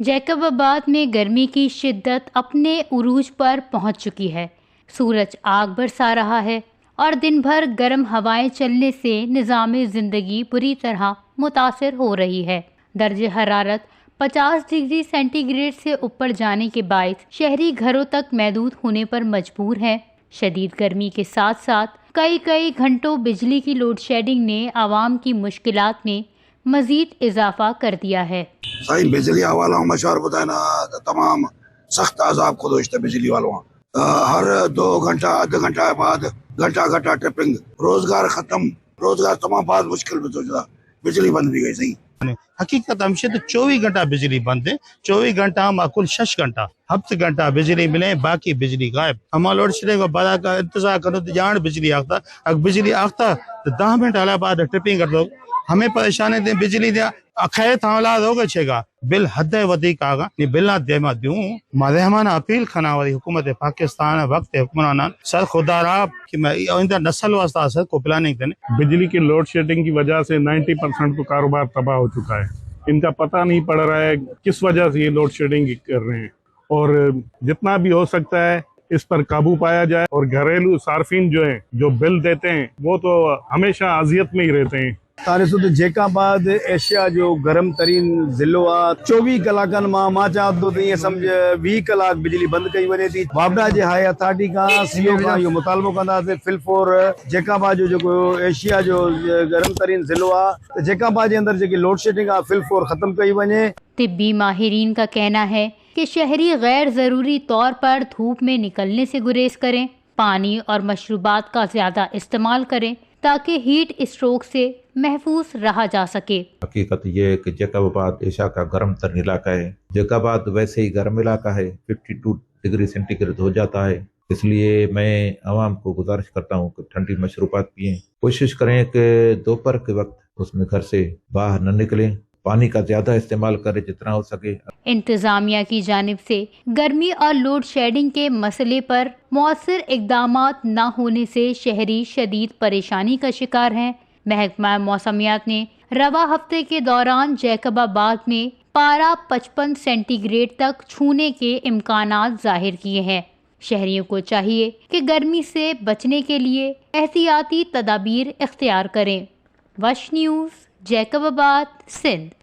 جیکب آباد میں گرمی کی شدت اپنے عروج پر پہنچ چکی ہے۔ سورج آگ برسا رہا ہے اور دن بھر گرم ہوائیں چلنے سے نظام زندگی بری طرح متاثر ہو رہی ہے۔ درجہ حرارت پچاس ڈگری سینٹی گریڈ سے اوپر جانے کے باعث شہری گھروں تک محدود ہونے پر مجبور ہیں۔ شدید گرمی کے ساتھ ساتھ کئی کئی گھنٹوں بجلی کی لوڈ شیڈنگ نے عوام کی مشکلات میں مزید اضافہ کر دیا ہے۔ سائیں، بجلی حوالہ میں شہر بتائے نا، تمام سخت عذاب کو دوشتے بجلی والوں۔ ہر دو گھنٹہ، آدھا گھنٹہ بعد گھنٹہ گھنٹہ ٹرپنگ، روزگار ختم، روزگار تمام بعد مشکل میں دوشتا، بجلی بند بھی گئی سائیں۔ حقیقت ہمشہ تو چوبیس گھنٹہ بجلی بند ہے، چوبیس گھنٹہ ہم کل شش گھنٹہ، ہفت گھنٹہ بجلی ملے، باقی بجلی غائب۔ ہما لوڈ شیڈنگ و بلا کا انتظار کرو تو جان بجلی آختا، اگر بجلی آختا تو دہ منٹ حالا بعد ٹرپنگ کر دو۔ ہمیں پریشانی دیں بجلی دیں، اکھے تھاملا دو گے چھے گا۔ بل حد ودیک آگا، نی بل نہ دیما دیوں۔ ما رحمان اپیل کھنا وری حکومت پاکستان وقت حکمرانان سر خدا را کہ میں آئندہ نسل واسطہ سر کو پلاننگ دنے۔ بجلی کی لوڈ شیڈنگ کی وجہ سے نائنٹی پرسینٹ تو کاروبار تباہ ہو چکا ہے۔ ان کا پتہ نہیں پڑ رہا ہے کس وجہ سے یہ لوڈ شیڈنگ کر رہے ہیں، اور جتنا بھی ہو سکتا ہے اس پر قابو پایا جائے، اور گھریلو صارفین جو ہیں، جو بل دیتے ہیں، وہ تو ہمیشہ اذیت میں ہی رہتے ہیں۔ تارسو تے جیکب آباد ایشیا جو گرم ترین ضلع آ، چوبیس کلاکن ما، ما چاہ تو تے یہ سمجھ بیس کلاک بجلی بند کئی وجہ تھی۔ واپڈا جے ہائی اتھارٹی کا سی او کا یہ مطالبہ کندا تے فل فور جیکب آباد جو، جو ایشیا جو گرم ترین ضلع آ، تے جیکب آباد جے اندر جے لوڈ شیڈنگ آ فل فور ختم کئی وجہ۔ طبی ماہرین کا کہنا ہے کہ شہری غیر ضروری طور پر دھوپ میں نکلنے سے گریز کریں، پانی اور مشروبات کا زیادہ استعمال کریں تاکہ ہیٹ اسٹروک سے محفوظ رہا جا سکے۔ حقیقت یہ ہے کہ جیکب آباد ایشیا کا گرم ترین علاقہ ہے۔ جیکب آباد ویسے ہی گرم علاقہ ہے، fifty two degree centigrade ہو جاتا ہے، اس لیے میں عوام کو گزارش کرتا ہوں کہ ٹھنڈی مشروبات پئیں، کوشش کریں کہ دوپہر کے وقت اس میں گھر سے باہر نہ نکلیں، پانی کا زیادہ استعمال کریں جتنا ہو سکے۔ انتظامیہ کی جانب سے گرمی اور لوڈ شیڈنگ کے مسئلے پر مؤثر اقدامات نہ ہونے سے شہری شدید پریشانی کا شکار ہیں۔ محکمہ موسمیات نے رواں ہفتے کے دوران جیکب آباد میں پارہ پچپن سینٹی گریڈ تک چھونے کے امکانات ظاہر کیے ہیں۔ شہریوں کو چاہیے کہ گرمی سے بچنے کے لیے احتیاطی تدابیر اختیار کریں۔ وش نیوز، جیکب آباد، سندھ۔